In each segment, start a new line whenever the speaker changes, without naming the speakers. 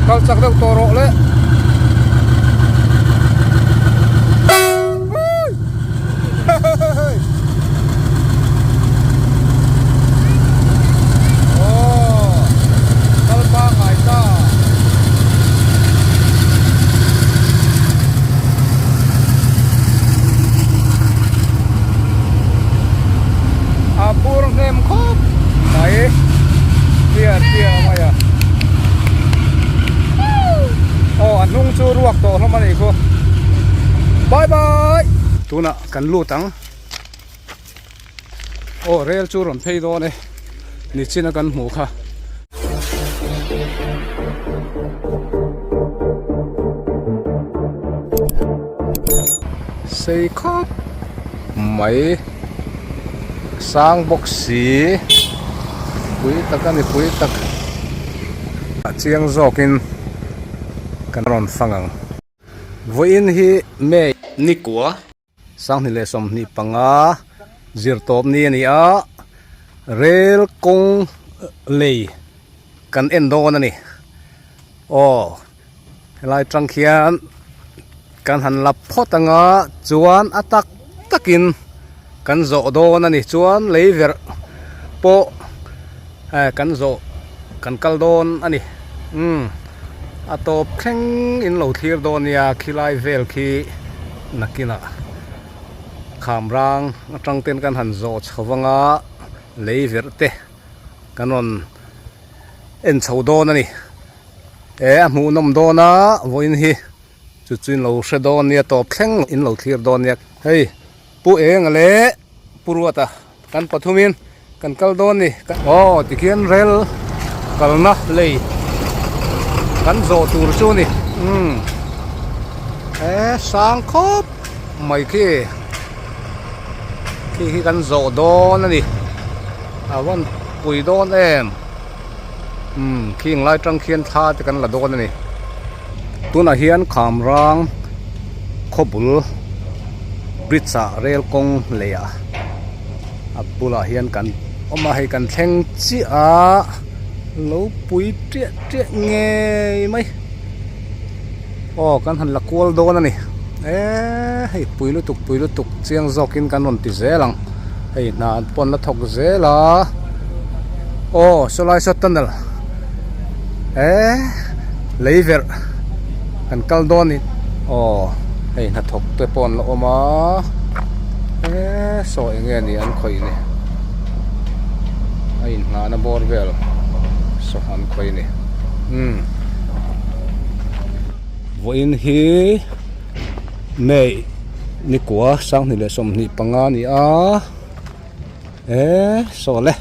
Kal chak deuh tawh rawh le. Kal pangai ta. A bur hnem khawp mai hriat hriat mai a aw a hnung chu ruak tawh hlawm a nih khu bye bye tunah kan lut ang aw rel chu rawn phei dawn e nichin a kan hmuh kha. Sei khawp mai sang bawk si pui tak a ni pui tak a chiang zawkin kan rawn fang ang vawiin hi May
Nikua.
Sanghnih leh 25 zir tawp ni a ni a, rel kawng lei kan en dawn a ni. Aw helai tang khian kan han la phawt anga chuan a tak takin kan zawh dawn a ni. Chuan lei verh pawh kan zawh kan kal dawn a ni. Umm. A tawp thleng in lo thlir dawn nia khilai vel khi nakinah kham rang atang ten kan han zawh chho anga lei verh te kan rawn en chho dawn a ni e a hmuhnawm dawn a vawiin hi chu chu in lo hre dawn nia tawp thleng in lo thlir dawn nia hei pu enga leh pu ruata. Kan pathumin kan kal dawn ni. Aw tikhian rel kalna lei kan zawh tur chu ni. Umm e sang khawp mai khi khi hi kan zawh dawn a ni. A van pui dawn em. Umm khing lai tang khian thla te kan la dawn a ni. Tunah hian Khamrang khawbul bridge ah rel kawng lei ah a bulah hian kan awm a hei kan thleng chiah a lo pui tiah tiah ngei mai aw kan han la kual dawn a ni eee hei pui lutuk pui lutuk chiang zawkin kan rawn ti zel ang hei hna an pawn la thawk zel a aw sawlai saw tunnel eee lei verh kan kal dawn ni aw hei hnathawk te pawh an la awm a eee saw eng nge ni an khawih ni a inhnahna bawr vel saw an khawih ni umm. Vawiin hi May nikua 2025 a ni a e saw le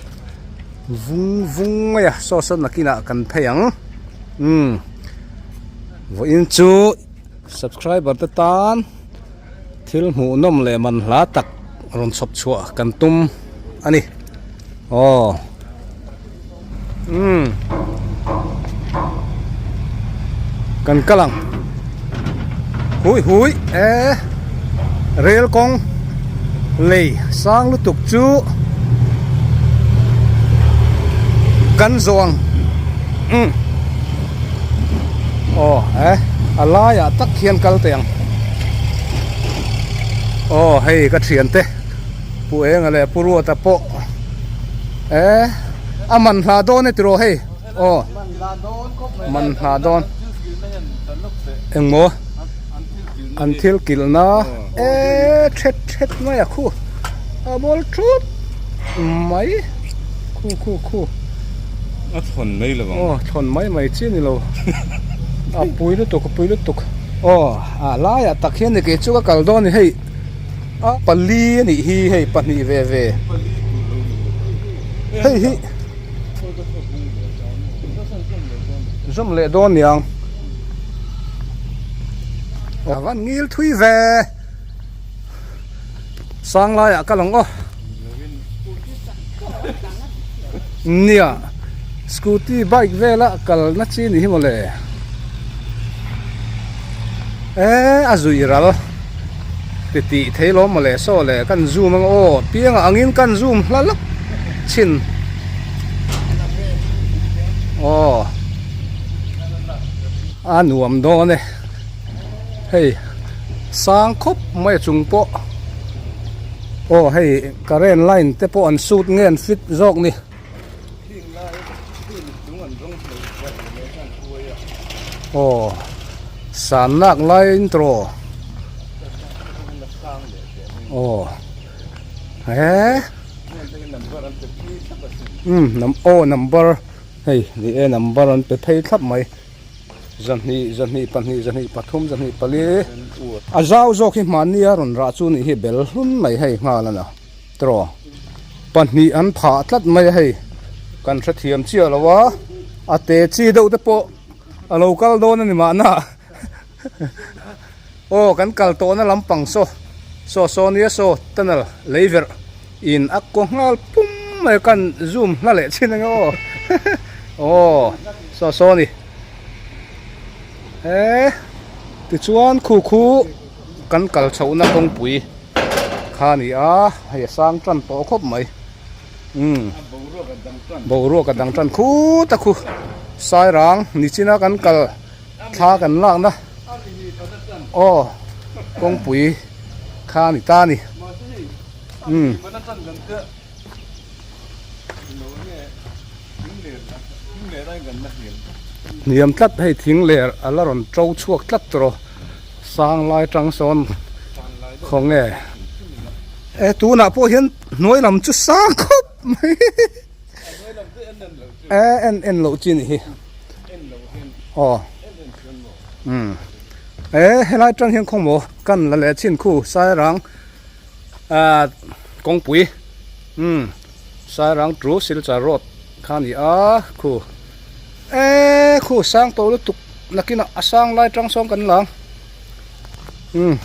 vung vung mai a saw saw nakinah kan phei ang umm vawiin chu subscriber te tan thil hmuh nawm leh man hla tak rawn chhawp chhuah kan tum a ni aw. Umm kan kal ang hui hui e rel kawng lei sang lutuk chu kan zawh ang umm aw e a laiah tak hian kal teh ang aw hei ka thiante Pu Enga leh Pu Ruata pawh e a man hla dawn e tiraw hei aw man hla dawn engmaw an thil kilhna e thet thet mai a khu a bawl thut mai khu khu khu
a thawn mai lo ang
aw thawn mai mai chi a ni lo a pui lutuk a pui lutuk aw a laiah tak hian ni kei chu ka kal dawn a ni hei. A pali a nih hi hei pahnih ve ve hei hi zawm leh dawn niang a van ngil thui ve sang laiah ka lang aw nia scooty bike vela kalna chi ni hi mawle e a zuih ral. Ti tih thei lawm mawle saw le kan zoom ang aw pianga angin kan zoom hla lak chin aw. A nuam dawn e. Hei sang khawp mai a chung pawh. Aw hei current line te pawh an sut nge an fit zawk ni. Aw san lak lai intro. Aw he. Umm aw number. Hei ni e number an pe phei thlap mai zahnih zahnih pahnih zahnih pathum zahnih pali a zau zawk hi hmanni a rawn rah chu nih hi bel hlun mai hei nghal a na tiraw pahnih an phah tlat mai a hei kan hrethiam chiah lo a a te chi deuh te pawh a lo kal dawn a ni mahna aw kan kal tawhna lampang saw saw saw nia saw tunnel lei verh in a kaw nghal pum mai a kan zoom hla leh chin ang e aw aw saw saw a ni he tichuan khu khu kan kal chhohna kawngpui kha a ni a hei a sang tan tawh khawp mai umm boruak a dang tan khut a khu sairang nichina kan kal. Thla kan lakna aw kawngpui kha a ni ta a ni umm. Hniam tlat hei thing ler a la rawn to chhuak tlat tawh sang lai tang sawn khawnge e tunah pawh hian hnuai lam chu sang khawp mai. E en en loh chi nih hi aw umm e helai tang hian khawng maw kan la leh chin khu sairang ah kawngpui umm sairang to silchar road kha a ni a khu e khu sang tawh lutuk nakinah a sang lai tang sawn kan la ang umm.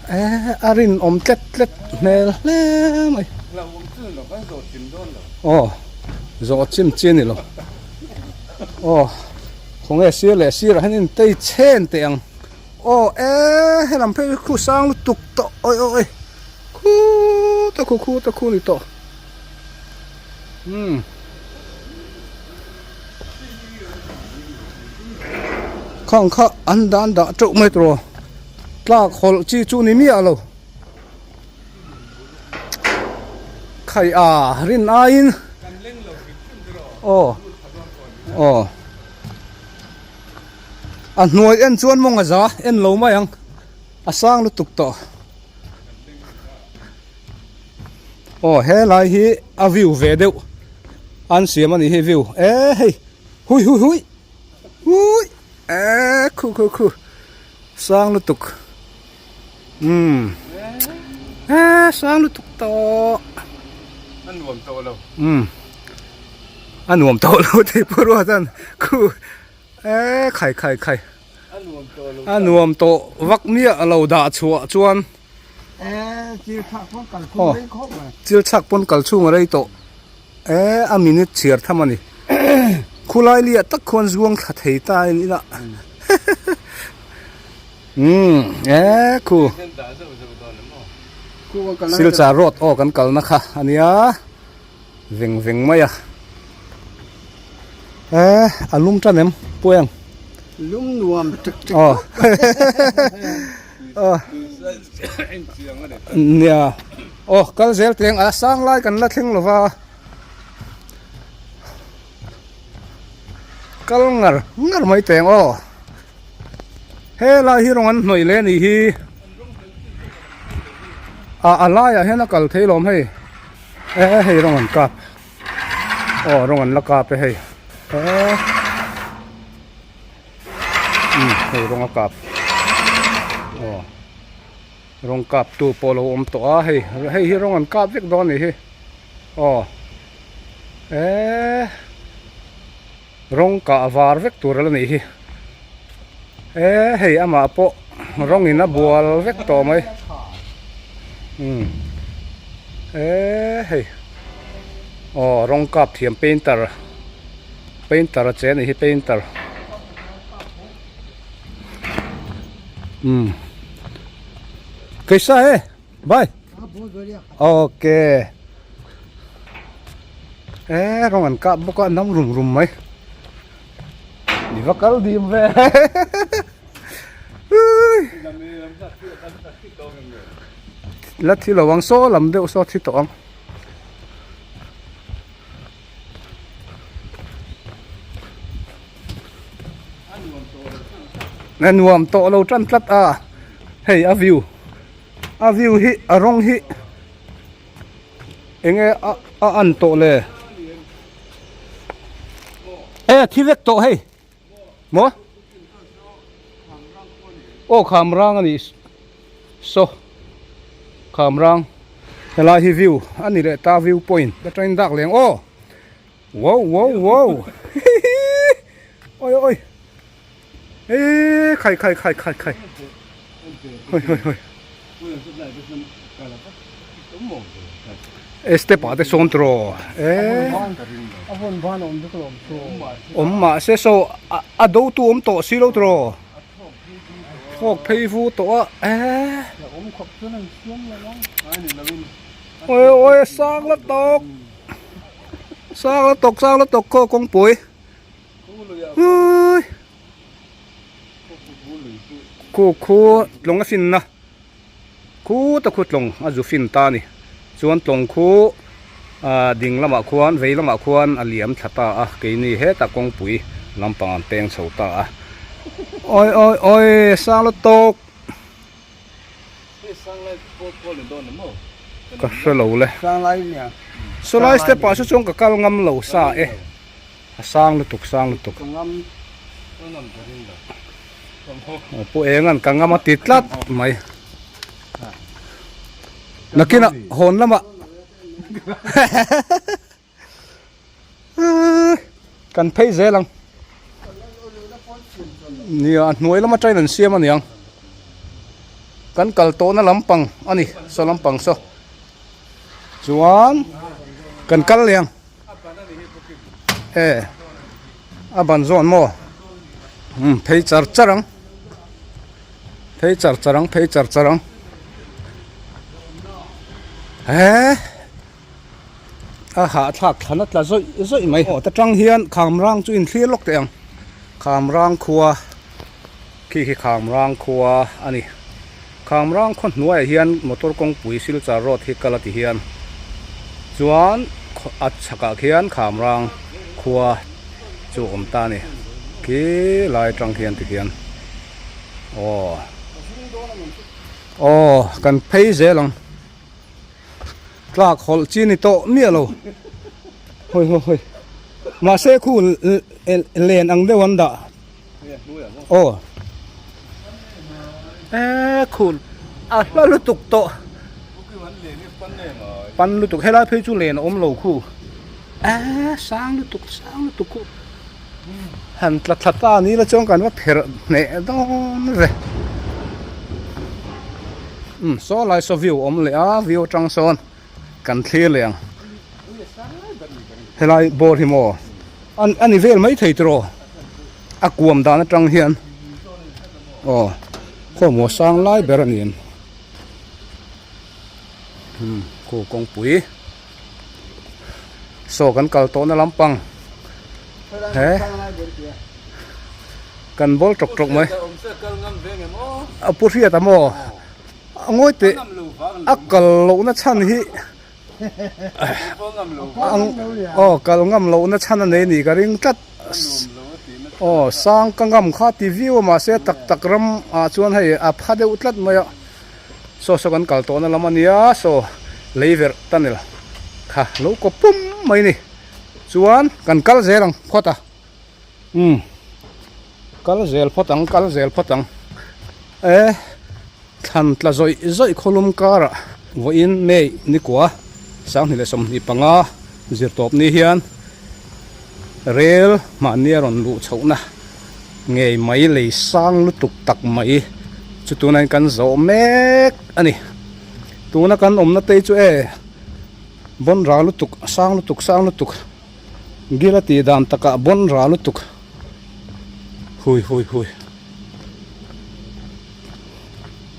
Eh a rinawm tlet tlet hmel hle mai. Aw zawh chim chi a ni lo. Aw khawnge sir leh sirah hian in tei chhen teh ang. Aw e helam phei hi khu sang lutuk tawh awi awi awi khuta khu khuta khu ni tawh. Umm. Khang kha an dan dah teuh mai tawh tlak hawlh chi chu ni miah lo khai a rin aiin aw aw a hnuai en chuan mawng a za en lo mai ang a sang lutuk tawh. Aw helai hi a view ve deuh an siam a nih hi view e hei hui hui hui hui e khu khu khu sang lutuk umm e sang lutuk tawh
a nuam tawh lo
umm a nuam tawh lo tih pawh ruat an khu e khai khai khai a nuam tawh vak miah a lo dah chhuah chuan. Chil chhak pawn kal chhung a rei tawh e a minute chhiar tham a ni khulai liah tak khuan zuang thla thei ta a ni lah umm e khu Silchar road aw kan kalna kha a nia veng veng mai a e a lum tan em Pueng
lum nuam tek tek
aw. Nia aw kal zel teng a sang lai kan la thleng lova kal ngar ngar mai teng aw helai hi rawng an hnawih leh a nih hi ah a laiah hian a kal thei lawm hei e hei rawng an kap aw rawng an la kap e hei e. Umm hei rawng a kap aw rawng kap tu pawh a lo awm tawh a hei hei hi rawng an kap vek dawn a nih hi aw eee rawng kah var vek tur a la nih hi eee hei amah pawh rawng in a bual vek tawh mai umm eee hei aw rawng kap thiam painter. Painter a che a nih hi painter umm kaisa he bhai ok e rawng an kap bawk a nam rum rum mai. Ni va kal dim ve. La thi lo ang saw lam deuh saw thi tawh ang. A nuam tawh lo tan tlat a hei a view a view hi a rawng hi enge a a an tawh le e a thi vek tawh hei maw aw kham rang a nih saw kham rang helai hi view a ni leh ta view point atangin dak leng aw. Wow wow wow hihi oi oi e khai khai khai khai khai hoi hoi hoi e step ah te sawn tawh e awm mahse saw a do tu awm tawh si lo tawh thawk phei vu tawh a e oi oi sang la tawk. Sang la tawk sang la tawk khaw kawngpui ui khu khu tlawng a fin na khu ta khu tlawng a zu fin ta a ni chuan tlawng khu ah ding lamah khuan vei lamah khuan a liam thla ta a keini hetah kawngpui lampang an peng chho ta a awi awi awi sang la tawk. Ka hre lo le. Saw lai step ah saw chuan ka kal ngam lo sa e. A sang lutuk sang lutuk. Pu eng an ka ngam a ti tlat mai. Nakinah hawn lamah Kan phei zel ang. Nia a hnuai lama train an siam aniang. Kan kal tawhna lampang a ni saw lampang saw. Chuan kan kal leh ang. E a ban zawn maw? Umm phei char char ang. Phei char char ang phei char char ang. He. A hahthlak thlan a tla zawih zawih mai. Aw ta tang hian Khamrang chu inthlir lawk teh ang. Khamrang khua khi khi Khamrang khua a ni. Khamrang khaw hnuaiah hian motor kawngpui Silchar road hi kal a ti hian chuan a chhakah khian Khamrang khua chu a awm ta a ni. Khi lai atang hian ti hian aw aw kan phei zel ang. Tlak hawlh chi ni tawh miah lo. Hawi hawi hawi. Mahse khu len ang deuh an dah. Aw. E khu a hla lutuk tawh. Pan lutuk helai phei chu len a awm lo khu. E sang lutuk sang lutuk khu. Han tla thla ta ni la chuan kan va pherh hneh dawn ve. Umm saw lai saw view awm leh a view atang sawn kan thlir leh ang. Helai bawr hi maw a ni vel mai thei tiraw a kuam dan atang hian aw khawmaw sang lai ber a ni em. Umm khu kawngpui. Saw kan kal tawhna lampang he kan bawl tawk tawk mai a pu hriat a maw a ngawi teh a kal lohna chhan hi aw kal ngam lohna chhan a nei a nih ka ring tlat aw sang ka ngam kha ti viau a mahse tak tak ram ah chuan hei a pha deuh tlat mai a. Saw saw kan kal tawhna lam a nia saw lei verh tunnel kha lo kaw pum mai a ni chuan kan kal zel ang phawt a umm kal zel phawt ang kal zel phawt ang e thlan tla zawih zawih khawlum karah vawiin May nikua 2025 zirtawp ni hian rel mahni a rawn luh chhohna. Ngei mai lei sang lutuk tak mai chu tunah hian kan zawh mek a ni. Tuna kan awmna te chu e bawn ra lutuk sang lutuk sang lutuk gil a tih dan takah bawn ra lutuk hui hui hui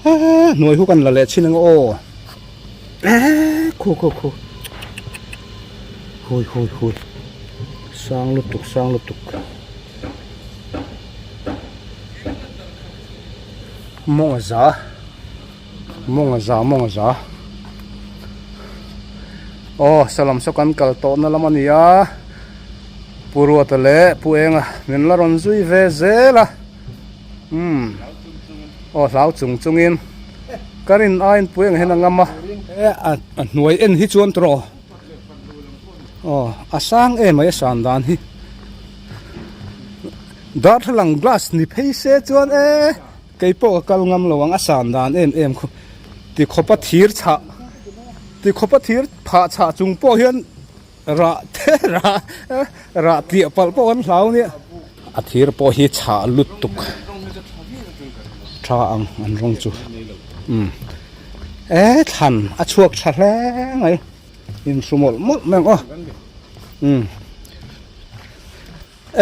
eee hnuai hu kan la leh chin ang aw eee khu khu khu hui hui hui sang lutuk sang lutuk. Mawnga za mawnga za mawnga za aw salam saw kan kal tawh na lam a ni a Pu Ruata leh Pu Enga min la rawn zui ve zel a umm aw hlau chung chungin ka rin aiin Pu Enga hian a ngam a a hnuai en hi chuan tawh aw a sang em mai a san dan hi. Darthlalang glass ni phei se chuan e kei pawh ka kal ngam lo ang a san dan em em khu ti khawpa thir chhah ti khawpa thir phah chhah chung pawh hian rah te rah rah tliah palh pawh an hlau nia a thir pawh hi chhah lutuk tha ang an rawng chu umm e thlan a chhuak tha hle mai inhru mawlh mawlh mai ang aw umm.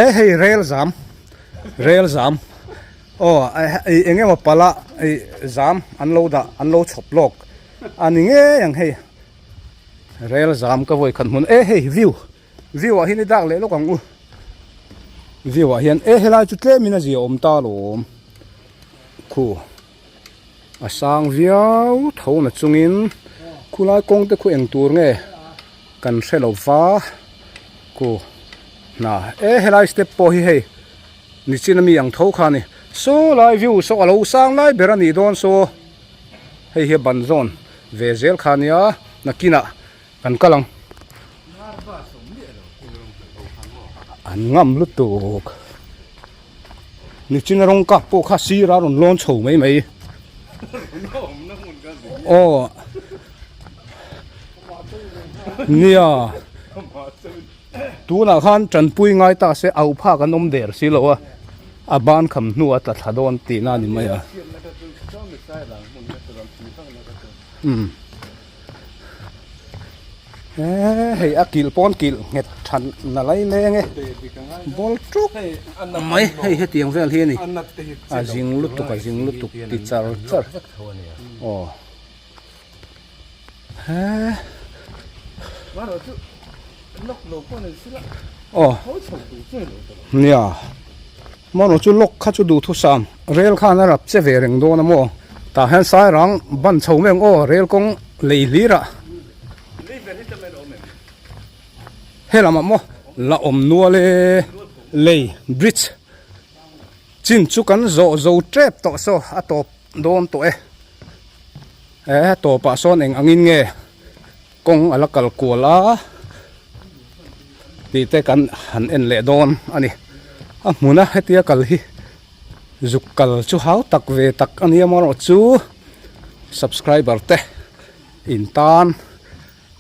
E hei rel zam rel zam aw eng emaw pala ih zam an lo dah an lo chhawp lawk a ni ngei ang hei rel zam ka vawi khat hmun e hei view view ah hian i dak leh lawk ang u view ah hian e helai chu tlem in a zia awm ta alawm khu a sang viau tho na chungin khulai kawng te khu eng tur nge. Kan hre lo va ku hna e helai step pawh hi hei nichin ami ang tho kha a ni saw lai view saw a lo sang lai ber a nih dawn saw hei hi a ban zawn ve zel kha a nia nakinah kan kal ang an ngam lutuk nichin a rawng kap pawh kha sir a rawn lawn chho mai mai aw. Nia tunah khan tanpui ngai ta se au phak an awm der si lo a a ban kham hnu a tla thla dawn tihna a ni mai a umm e hei a kilh pawn kilh nghet than na lai leng e ball tuk mai hei hetiang vel hi a ni a zing lutuk a zing lutuk ti char char aw. Aw nia maw chu lock kha chu duhthusam rel khan a rap che ve reng dawn a maw tah hian sairang ban chho mai ang aw rel kawng lei hlir ah helamah maw la awm nual e lei bridge chin chu kan zawh zo tep tawh saw a tawp dawn tawh e. He tawpah sawn eng angin nge kawng a la kal kual a tih te kan han en leh dawn a ni. A hmuna hetia kal hi zuk kal chu hau tak ve tak a nia amaherawhchu subscriber te in tan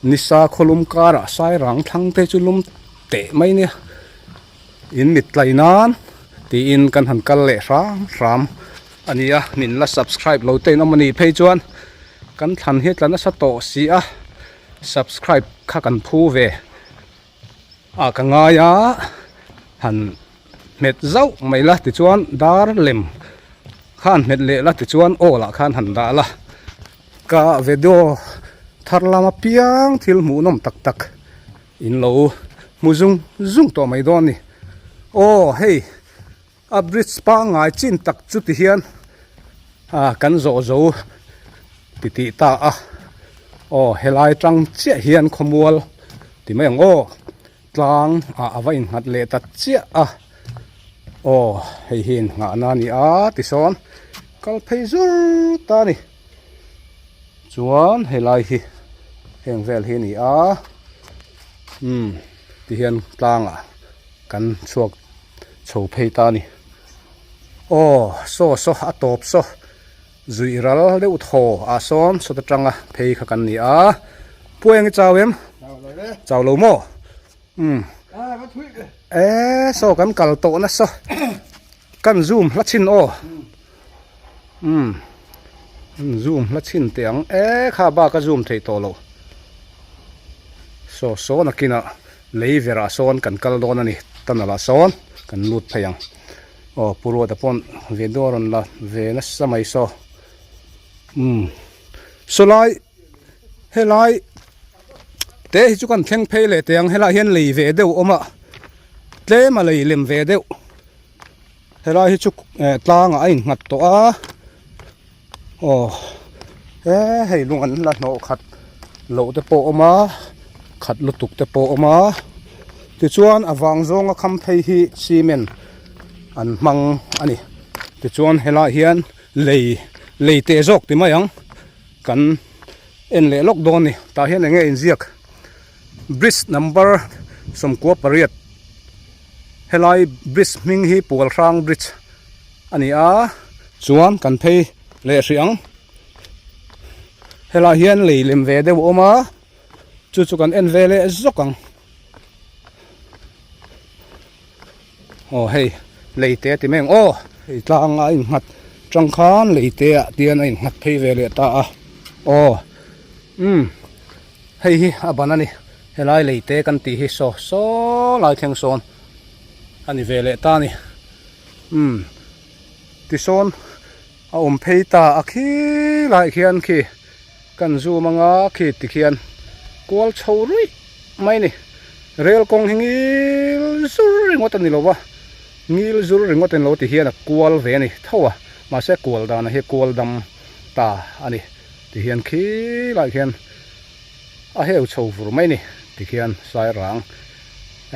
nisa khawlum karah sairang thlang te chu lum teh mai nia. In mit tlai nan tiin kan han kal leh hram hram a ni a, min la subscribe lo te in awm a nih phei chuan kan thlan hi a tla nasa tawh si a, subscribe kha kan phu ve a ka ngai a, han hmet zauh mai la tichuan dar lem khan hmet leh la tichuan aw lah khan han dah la ka video thar lama piang thil hmuhnawm tak tak. In lo hmu zung zung tawh mai dawn ni. Aw hei a bridge pangngai chin tak chu ti hian ah kan zawh zo ti tih ta a. Aw helai tang chiah hian khawmual ti mai ang aw tlang ah a va innghat leh ta chiah a. Aw hei hi innghahna a ni a tisawn kal phei zur ta a ni. Chuan helai hi heng vel hi a ni a umm ti hian tlangah kan chhuak chho phei ta a ni aw saw saw a tawp saw zuih ral deuh thaw ah sawn sawt atanga phei kha kan ni a pu eng i chau em chau lo maw umm e saw kan kal tawh nasa kan zoom hla chhin aw. Umm zoom hla chhin teh ang e kha bak a zoom theih tawh loh saw sawn a kinah lei verah sawn kan kal dawn a ni tunnel ah sawn kan lut phei ang aw pu Ruata pawn video a rawn la ve nasa mai saw umm sawlai helai te hi chu kan thleng phei leh teh ang helai hian lei ve deuh a awm a tlem a lei lem ve deuh. Helai hi chu eh tlangah a innghat tawh a. Aw he hei lung an la hnawh khat loh te pawh a awm a khat lutuk te pawh a awm a tichuan a vang zawnga kham phei hi cement an hmang a ni tichuan helaiah hian lei lei teh zawk ti mai ang kan en leh lawk dawn a ni tah hian eng nge inziak bridge number 18 helai bridge hming hi pual hrang bridge a ni a chuan kan phei leh hrih ang helaiah hian lei lem ve deuh a awm a chu chu kan en ve leh zawk ang aw hei lei te a ti mai ang aw hei tlang a innghat tang khan lei te ah tian a innghat phei ve leh ta a aw umm hei hi a ban a ni helai lei te kan tih hi saw saw lai thleng sawn a ni ve leh ta a ni umm tisawn a awm phei ta a khilaiah khian khi kan zoom anga khi tikhian kual chho ruih mai a ni rel kawng hi ngil zur ringawt a ni lo va ngil zur ringawt a ni lo ti hian a kual ve a ni tho a mahse kual dan hi kual dam ta a ni tihian khilaiah khian a heu chho vur mai a ni tikhian sairang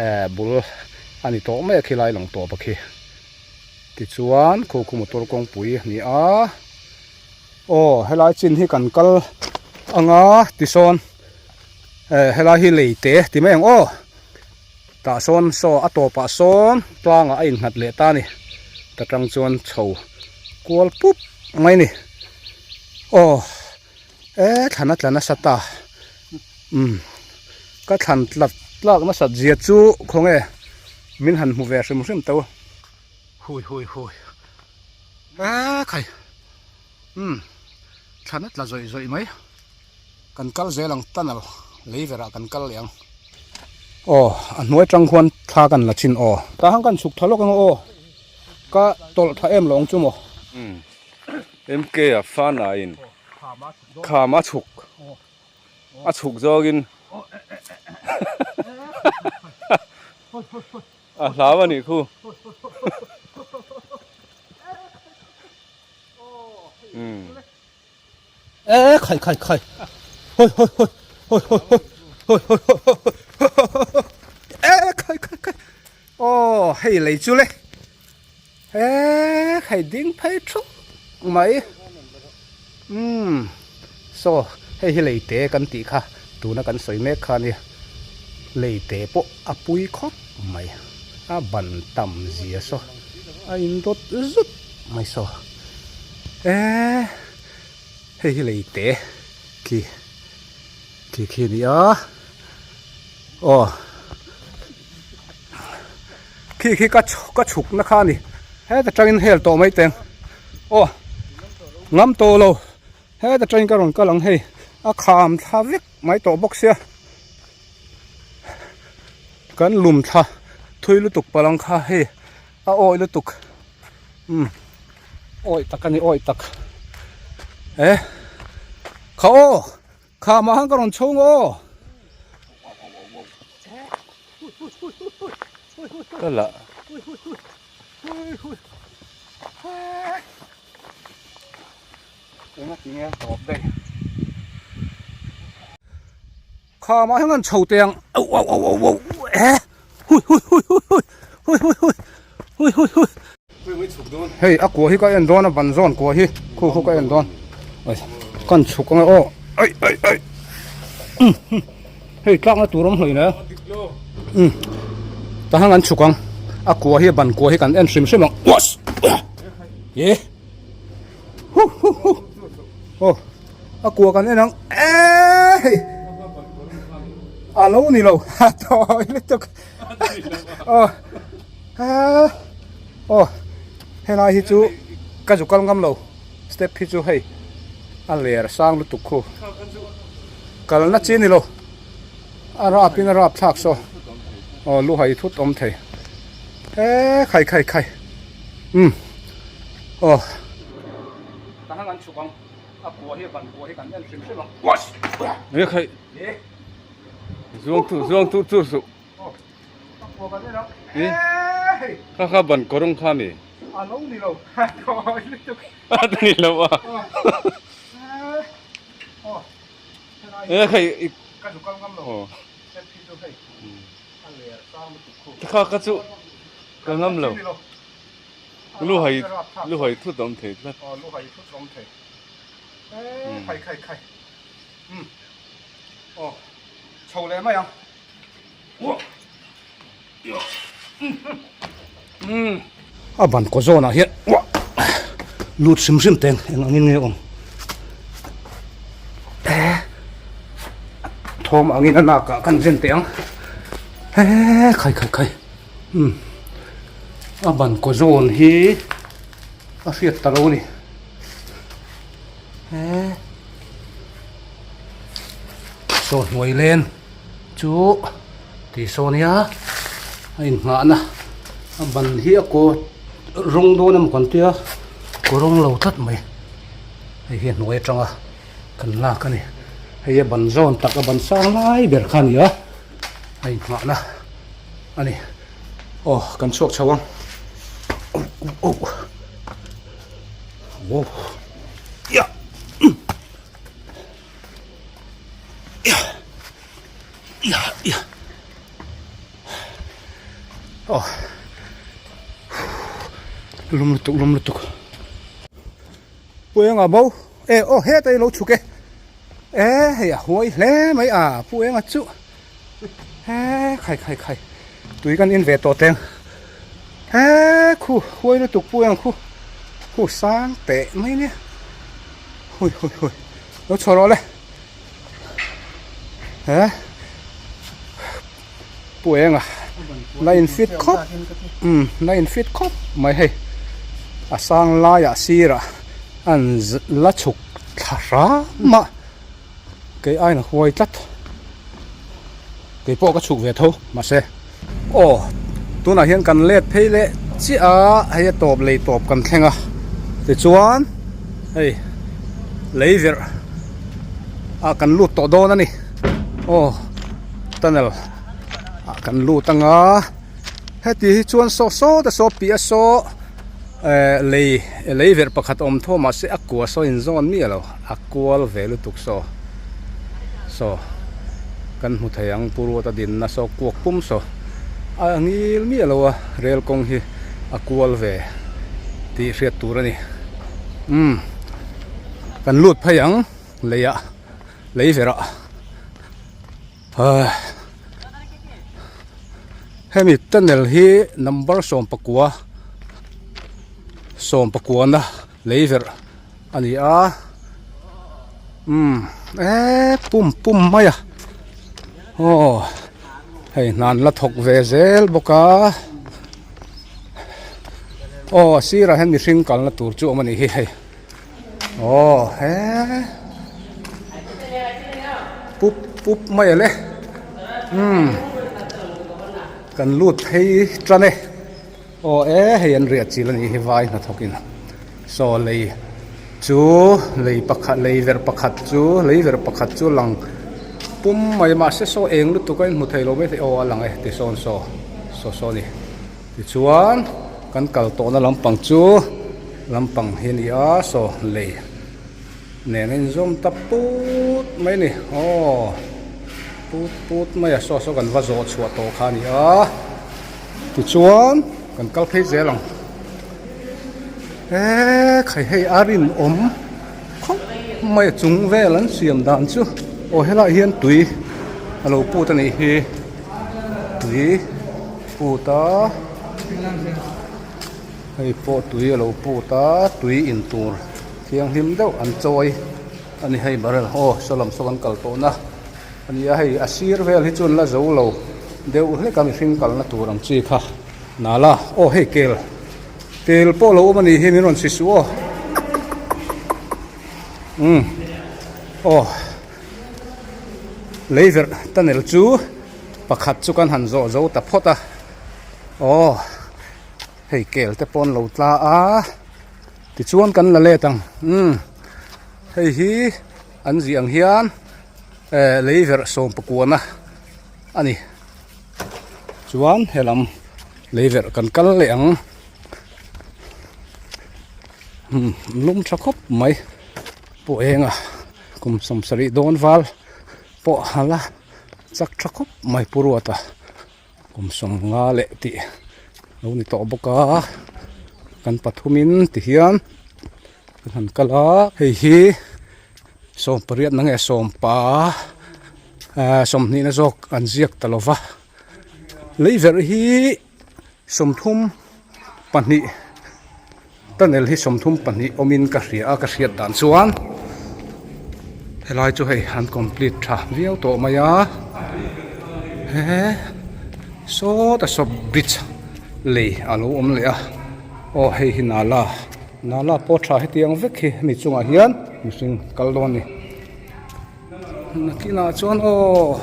eh bul a ni tawh mai a khilai lang tawp a khi. Tichuan khu khu motor kawngpui a ni a aw helai chin hi kan kal anga tisawn eh helai hi lei te ti mai ang aw tah sawn saw a tawpah sawn tlangah a innghat leh ta a ni ta tang chuan chho kual pup mai a ni aw e thlan a tla nasa ta umm ka thlan tlat tlak nasat zia chu khawnge min han hmu ve hrim hrim teuh. Hui hui hui e khai umm thlan a tla zawih zawih mai kan kal zel ang tunnel lei verah kan kal leh ang aw a hnuai tang khuan thla kan la chin aw tah khan kan chhuk tha lawk ang aw ka tawlh tha em lo ang chu maw
umm MK a fana in kham a chhuk a chhuk zawngin A hlau a nih khu.
E khai khai khai. Hoi hoi hoi. Hoi hoi hoi. Hoi hoi hoi. E khai khai khai. Aw hei lei chu le. E khai ding phei thup mai. Umm saw hei hi lei te kan tih kha tuna kan sawi mek kha ania lei te pawh a pui khawp mai a ban tam zia saw a in dawt zut mai saw eee hei hi lei te khi khi khi a ni a aw khi khi ka ka chhuk na kha a ni heta tangin hel tawh mai teng aw ngam tawh lo heta tangin ka rawn kal ang hei a kham thla vek mai tawh bawk sia kan lum thla thui lutuk palang kha hei a awi lutuk umm awi tak a ni awi tak e kha aw. Kham ah khan ka rawn chhung aw.
Ka lah.
Enga tinge tawp daih. Kham ah hian kan chho teh ang. Au au au au au e hui hui hui hui hui hui hui hui hui hui hui. Hei a kua hi ka en dawn a ban zawn kua hi khu khu ka en dawn kan chhuk ang e aw ai ai ai hei tlakna tur awm hlawih nen um tah hian kan chhuk ang a kua hi a ban kua hi kan en hrim hrim ang uas e hu hu hu aw a kua kan en ang e hei a lo ni lo a tawi lutuk aw. Aa aw helai hi chu ka zu kal ngam lo step hi chu hei a ler sang lutuk khu kalna chi ni lo a rap in a rap thlak saw aw lu hai thut awm thei he khai khai khai um aw ta hang an chhuk ang a kua hi a ban kua hi kan en hrim hrim ang
e khai zuang tu zuang tu tur suh. Kha kha ban kawr ang kha mi.
A lo ni lo.
A ni lo a. E khai i
ka zu kal ngam lo. Step khi chu hei a ler sang lutuk khu.
Kha ka chu ka ngam lo. Lu hai lu hai thut awm thei tlat.
Aw lu hai thut awm thei. E khai khai khai. Um. Aw chho leh mai ang. A ban kaw zawnah hian uah lut hrim hrim teng eng angin nge awm thawm angin a nakah kan zen teh ang he khai khai khai umm a ban kaw zawn hi a hriat ta lo a ni he saw hnuai len. Chu ti saw nia a inngahna a ban hi a kaw rawng dawn emaw kan tia kaw rawng lo tlat mai hei hi a hnuai atanga kan lak a ni hei a ban zawn tak a ban sang lai ber kha a ni a a inngahna a ni aw kan chhuak chho ang aw aw ya. Aw lum lutuk lum lutuk pu enga bo e aw heta i lo chhuk e e hei a huai hle mai a pu enga chu he khai khai khai tui kan in ve tawh teng he khu huai lutuk pu enga khu khu sang teh mai nia hui hui hui lo chhuah rawh le he pu enga la in fit khawp umm la in fit khawp mai hei a sang laiah sirah an la chhuk thla hram a kei aiin a huai tlat keipawh ka chhuk ve tho mahse aw tunah hian kan let phei leh chiah a hei a tawp lei tawp kan thleng a tichuan hei lei verh ah kan lut tawh dawn a ni aw tunnel ah kan lut ang a heti hi chuan saw saw te saw piah saw eh lei lei verh pakhat awm tho mahse a kua saw inzawn miah lo a kual ve lutuk saw saw kan hmu thei ang pu ruata dinna saw kuak pum saw a ngil miah lo a rel kawng hi a kual ve tih hriat tur a ni umm kan lut phei ang leiah lei verah ah hemi tunnel hi number 19 19 na lei verh a ni a umm eee pum pum mai a aw hei hna an la thawk ve zel bawk a aw a sirah hian mihring kalna tur chu a awm a nih hi hei aw he pup pup mai a le umm kan lut phei tan e. Aw e hei an riah chil a nih hi vai hnathawk in saw lei chu lei pakhat lei verh pakhat chu lei verh pakhat chu lang pum mai mahse saw eng lutuk a in hmu thei lo maithei aw a lang e ti sawn saw saw saw a ni tichuan kan kal tawhna lampang chu lampang hi a ni a saw lei nen a inzawm ta put mai a ni aw put put mai a saw saw kan va zawh chhuah tawh kha a ni a. Tichuan kan kal phei zel ang he khai hei a rinawm khawp mai a chung vel an siam dan chu aw helaiah hian tui a lo put a nih hi tui put a hei pawh tui a lo put a tui in tur thianghlim deuh an chawi a ni hei barrel aw saw lam saw kan kal tawh na. A ni a hei a sir vel hi chuan la zo lo deuh hlek a mihring kalna tur ang chi kha nala aw hei kel kel pawh lo awm a nih hi min rawn si suh aw umm aw lei verh tunnel chu pakhat chu kan han zawh zo ta phawt a aw hei kel te pawh an lo tla a tichuan kan la let ang umm hei hi. An zih ang hian eh lei verh sawm pakuana a ni chuan helam lei verh kan kal leh ang. Umm lum tha khawp mai pawh eng a kum sawmsarih dawn val pawh a la chak tha khawp mai pu Ruata kum sawmnga leh tih lo ni tawh bawk a kan pathumin ti hian kan han kal a hei hi sawmpariat na nge sawmpa ah sawmhnihna zawk an ziak ta lo va leiverh hi. 32 tunnel hi 32 awmin ka hria a ka hriat dan chuan helai chu hei an complete tha viau tawh mai a he sawta saw bridge lei a lo awm leh a aw hei hi nala nala pawh tha hetiang vek hi hemi chungah hian mihring kal dawn a ni. Nakinah chuan aw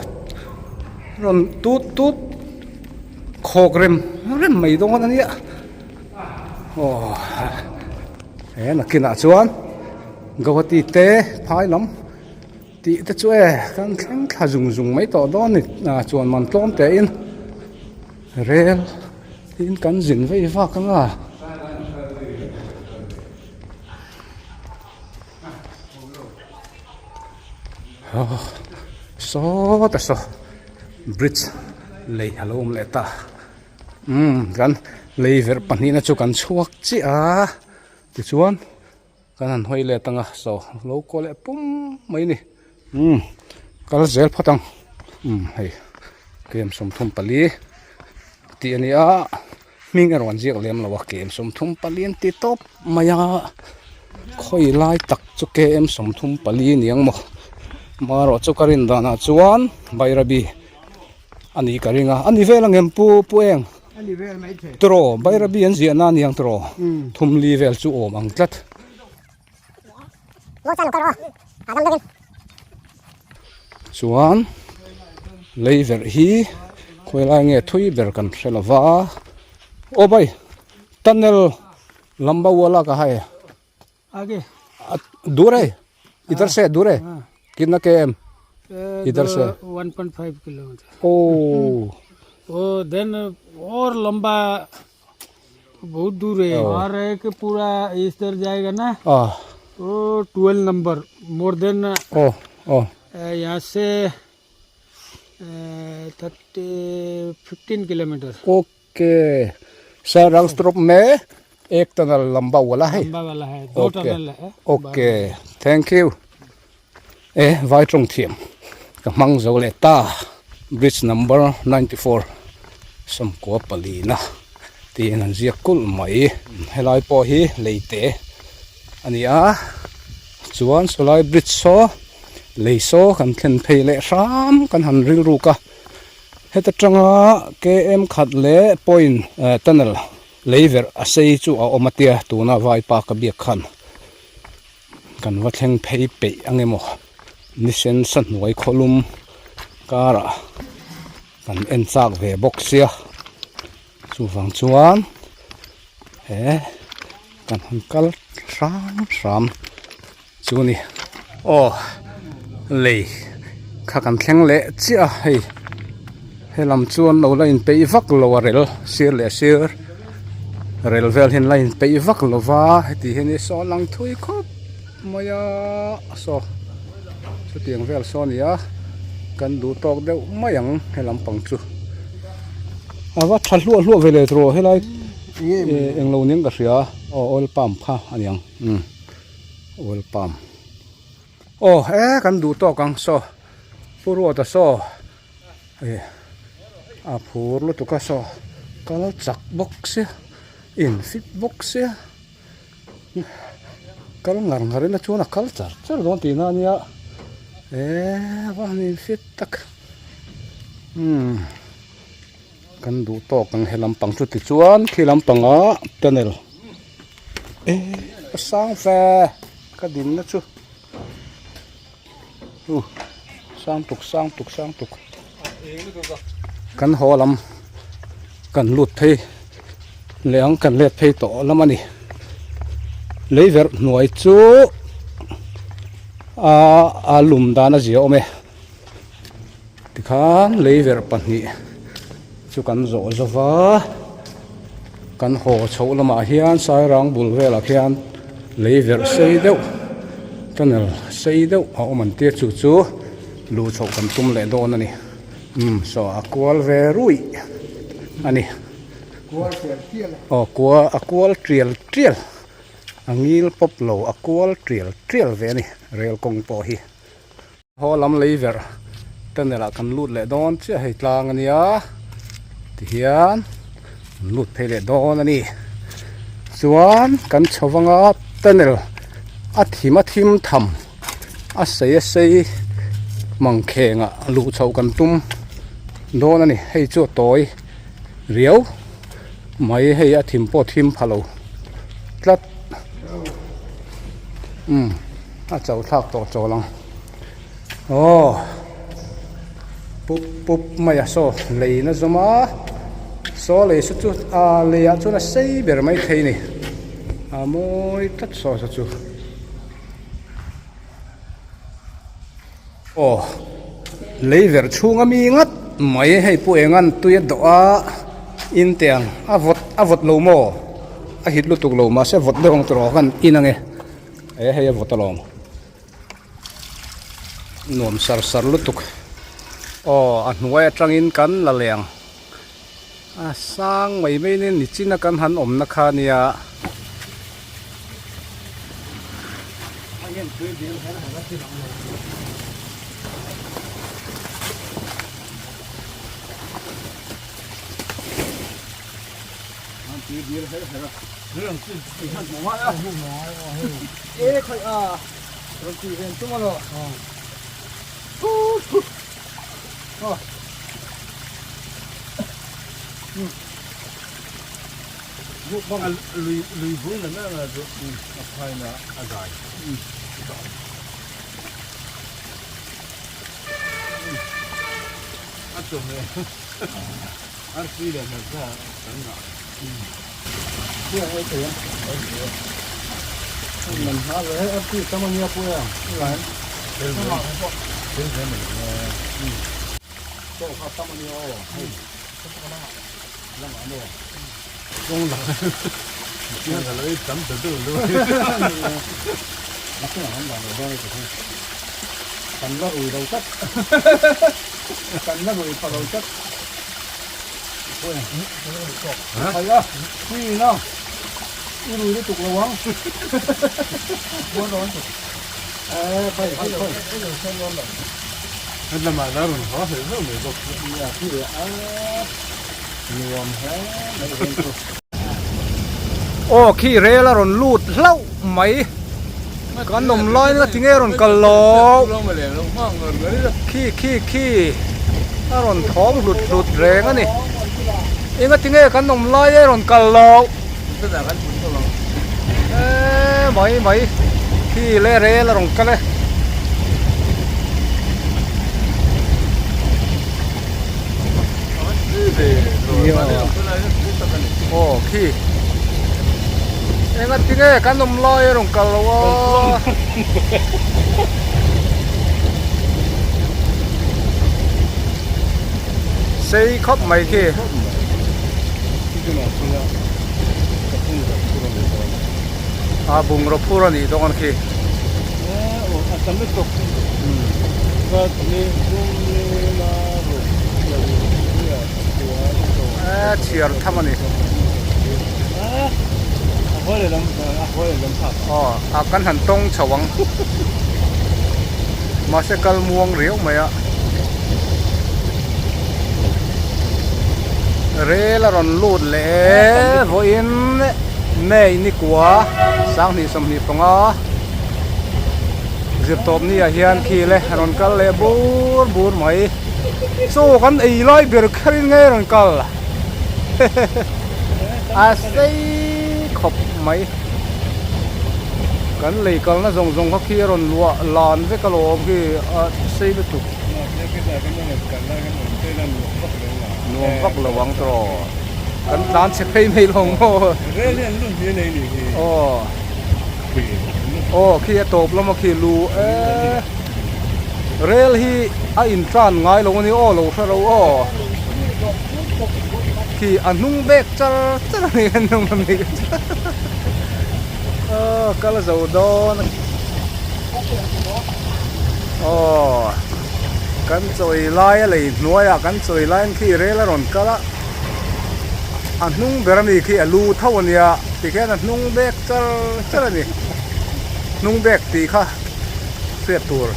rawn tut tut khawk rem rem mai dawn a nia aw he nakinah chuan Guwahati te phai lam tih te chu e kan thleng thla zung zung mai tawh dawn a ni chuan man tlawm te in rel in kan zin vei vak ang a. Sawta saw bridge lei a lo awm leh ta umm kan lei verh pahnihna chu kan chhuak chiah a tichuan kan han hawi let ang a saw lo kaw leh pum mai a ni umm kal zel phawt ang umm hei kem 34 tih a ni a. Hming erawh an ziak lem lo a KM 34 an ti tawp mai a khawi lai tak chu KM 34 ni ang maw marawh chu ka rin danah chuan Bairabi a nih ka ring a a ni vel ang em pu pu eng tiraw Bairabi an ziahna a ni ang tiraw thumli vel chu awm ang tlat. Chuan lei verh hi khawilai nge thui ber kan hre lo va aw bai tunnel lamba wala ka hai dur e idhar se dur e kitna km idhar se
1.5 kilometer
oh
oh then और लंबा बहुत दूर है और एक पूरा इस तरह जाएगा ना तो 12 number more than
ओ ओ
यहाँ से 30 15 kilometre
okay sir रंगस्ट्रोप में एक टनल लंबा वाला है
लंबा वाला है दो टनल है
okay thank you e vai tawng thiam ka hmang zo leh ta bridge number 94 sawmkua palina tiin an ziak kulh mai helai pawh hi lei te a ni a chuan sawlai bridge saw lei saw kan thlen phei leh hram kan han rilruk a heta tanga km khat leh point tunnel lei verh a sei chu a awm a tia tuna vaipa ka biak khan. Kan va thleng phei peih ang emaw ni sen sa hnuai khawlum karah kan en chak ve bawk sia chuvang chuan he kan han kal hram hram chu a ni. Aw lei kha kan thleng leh chiah a hei helam chuan lo la inpeih vak lo a rel sir leh sir rel vel hian la inpeih vak lo va heti hian i saw lang thui khawp mai a saw chutiang vel saw a ni a kan duh tawk deuh mai ang he lampang chu a va tha hluah hluah ve leh tawh helai englo nen ka hria aw oil palm kha a ni ang umm oil palm. Aw he kan duh tawk ang saw Pu Ruata saw eh a phur lutuk a saw kal chak bawk sia in fit bawk sia kal ngar ngar ila chuan a kal char char dawn tihna a nia eh a va han in fit tak umm kan duh tawk ang he lampang chu tichuan khi lampangah tunnel eh a sang fe ka dinna chu u sang tuk sang tuk sang tuk kan haw lam kan lut phei leh ang kan let phei tawh lam a ni lei verh hnuai chu aa a lum dan a zia awm e tikhan lei verh pahnih chu kan zawh zo va kan haw chhoh lamah hian sairang bul velah khian. Lei verh sei deuh tunnel sei deuh a awm an tia chu chu luh chhoh kan tum leh dawn a ni umm saw a kual ve ruih a ni aw kual a kual tial tial a ngil pawp lo a kual tial tial ve a ni rel kawng pawh hi. Haw lam lei verh tunnel ah kan lut leh dawn chiah hei tlang a nia tihian an lut phei leh dawn a ni chuan kan chho vanga tunnel a thim a thim tham a sei a sei mangkheng ah luh chhoh kan tum dawn a ni hei chu a tawi riau mai hei a thim pawh a thim pha lo tlat umm. A chauh thlak tawh chawl ang aw pup pup mai a saw lei na zawm a saw lei saw chu ah lei ah chuan a sei ber mai thei a ni a mawi tlat saw saw chu aw lei verh chhung ami ngat mai hei pu engan tui a dawh a in teh ang a vawt a vawt lo maw a hit lutuk lo mahse vawt deuh ang tawh khan in ang e. E hei a vawt alawm nuam sar sar lutuk aw a hnuai atangin kan la leng a sang mai mai in nichina kan han awmna kha ania. Aw khi rel a rawn lut hlauh mai kan awm lai na tinge rawn kal lo khi khi khi a rawn thawm hlut hlut reng a ni enga tinge kan awm lai e rawn kal lo e mai mai khi le rel a rawn kal e. Aw khi enga tinge kan awm lai a rawn kal lo a sei khawp mai khi a bungraw phur a nih dawn khi. A chhiar tham a ni. Aw a kan han tawng chho ang. Mahse kal muang riau mai a. Rel a rawn lut leh e vawiin May nikua 2025 zirtawp ni ah hian khi le a rawn kal leh bur bur mai. Chaw kan ei lai ber kher in nge rawn kal a sei khawp mai kan lei kalna zawng zawng kha khi a rawn luah lan vek alawm khi a sei lutuk nuam vak lo ang tawh kan tlan chhe phei mai lo maw aw. Aw khi a tawp lama khi lu e rel hi a in tran ngai lo ani aw lo hre ro aw khi a hnung bek char char ani a hnung a mi aw. Aw kal zo dawn aw kan chawi lai a lei hnuaiah kan chawi laiin khi rel a rawn kal a a hnung ber ami khi a lu tho a nia tikhian a hnung bek char char a ni hnung bek tih kha hriat tur.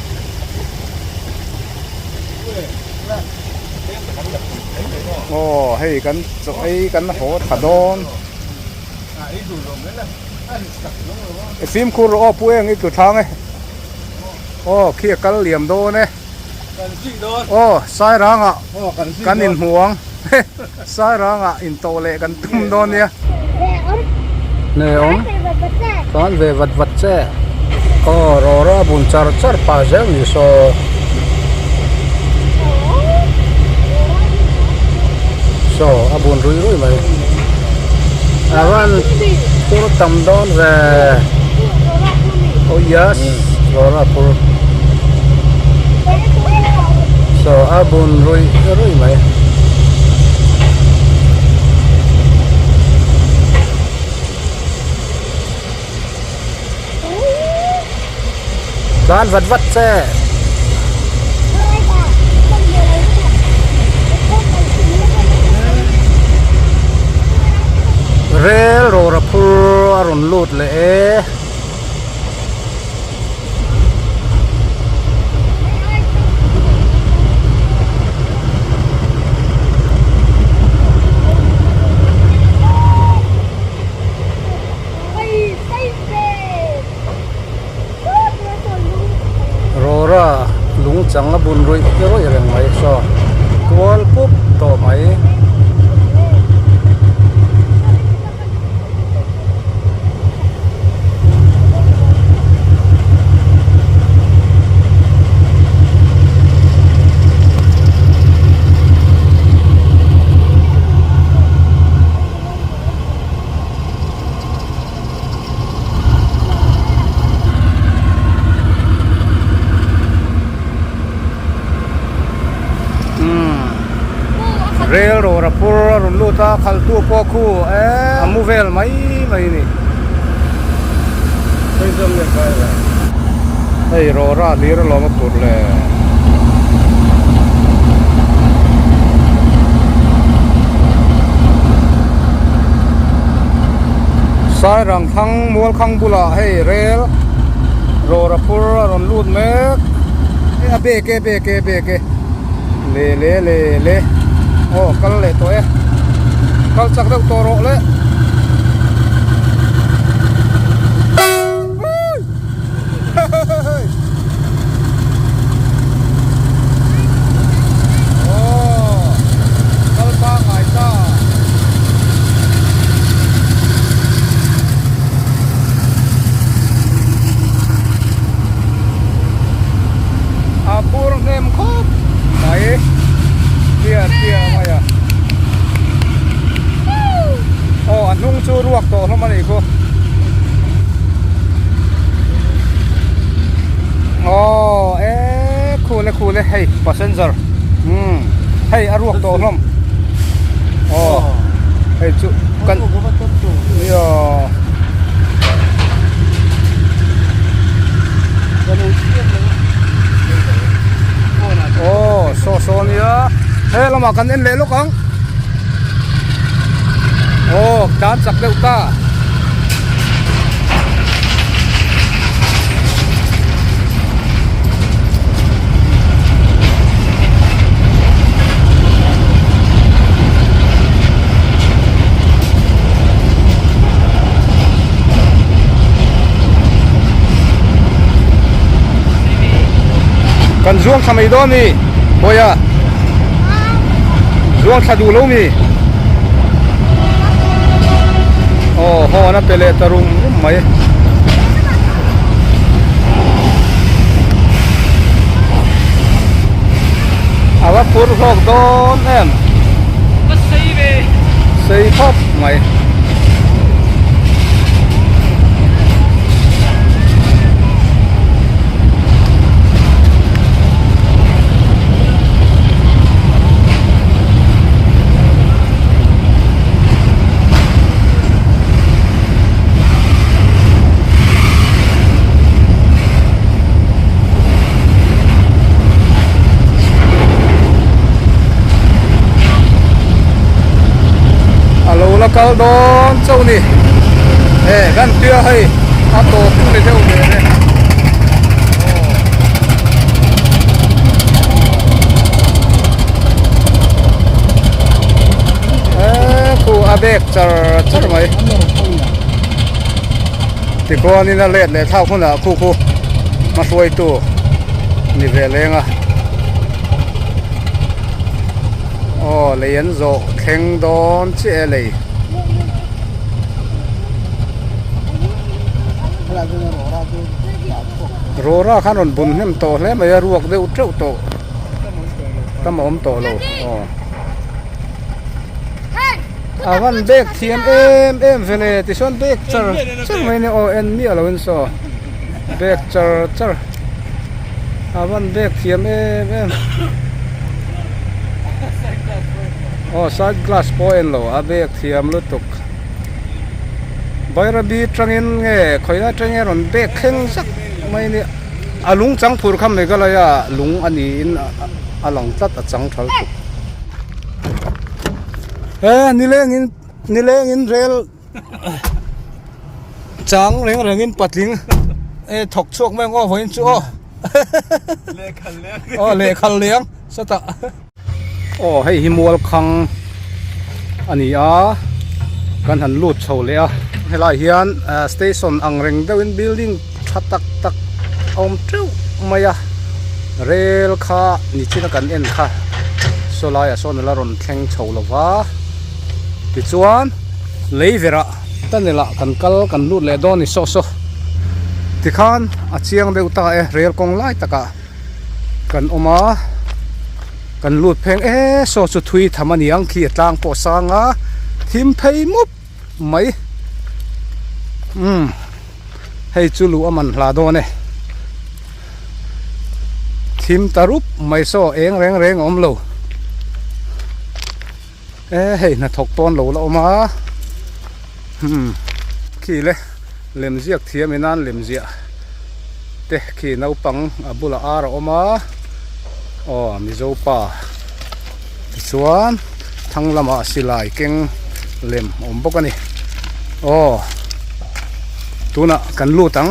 Aw hei kan chaw ei kan haw tha dawn. I fimkhur rawh aw pu eng i tlu thlang e aw khi a kal liam dawn e aw sairangah kan inhmu ang sairangah intawh leh kan tum dawn nia. Hne awm tlan ve vat vat che aw rawra a bun char char pah zel ni saw. Saw a bun ruih ruih mai a van phur tam dawn ve oh yes rawra a phur saw a bun ruih ruih mai. Tlan vat vat che. Rel rawra phur a rawn lut leh e. Rawra lung chang a bun ruih ruih reng mai saw kual pup tawh mai. Rel rawr a phur a rawn lut a khalh tu pawh khu a mu vel mai mai a ni hei rawra hlir alawm a phurh le. Sairang thlang mual khang bulah hei rel rawr a phur a rawn lut mek a bek e bek e bek e le le le le aw kal leh tawh e kal chak deuh tawh rawh le. A phur hnem khawp mai hriat hriat mai a aw a hnung chu ruak tawh hlawm a nih khu aw e khule khule hei passenger umm hei a ruak tawh hlawm aw hei chu kan aw. Aw saw saw ania he lamah kan en leh lawk ang aw tan chak deuh ta. Kan zuang thla mai dawn mi Bawiha zuang thla duh lo mi aw hawn a pe leh ta rum rum mai. A va phur hlawk dawn em sei khawp mai. kal dawn chauh ni e kan tia hei a tawp chu ni deuh ve e e khu a bek char char mai tikhuanin a let leh thlak hunah khu khu hmahruaitu ni ve leng a. Aw lei an zawh thleng dawn chiah e lei. Rawra khan rawn bun hnem tawh hle mai a ruak deuh teuh tawh tam a awm tawh lo aw. A van bag thiam em em ve le tichuan bag char char mai a ni aw en miah lo in saw bag char char. A van bag thiam em em aw side glass pawh a en lo a bag thiam lutuk Bairabi tangin nge khawilai atangin rawn bag thleng zak mai a nia a lung chang phur kha Meghalaya lung a niin a lang tlat a chang tha lutuk he nilengin nilengin rel. Chang reng rengin patling e thawk chhuak mai ang aw vawiin chu aw aw lehkhal liang sawtah aw hei hi mual khang a ni a kan han lut chho leh a helai hian station ang reng deuhin building tha tak tak a awm teuh mai a rel kha nichina kan en kha saw laiah sawn a la rawn thleng chho lo va tichuan. Lei verah tunnel ah kan kal kan lut leh dawn ni saw saw tikhan a chiang deuh ta e rel kawng lai takah kan awm a kan lut pheng e saw chu thui tham a ni ang khi a tlang pawh a sang a thim phei mup mai umm hei chu luh a man hla dawn e thim ta rup mai saw eng reng reng a awm lo. E hei hnathawk pawn lo la awm a hmm khi le lemziak thiam in an lemziah te khi naupang a bulah ar a awm a aw mizo pa tichuan thlang lamah silai keng lem a awm bawk a ni aw tunah kan lut ang.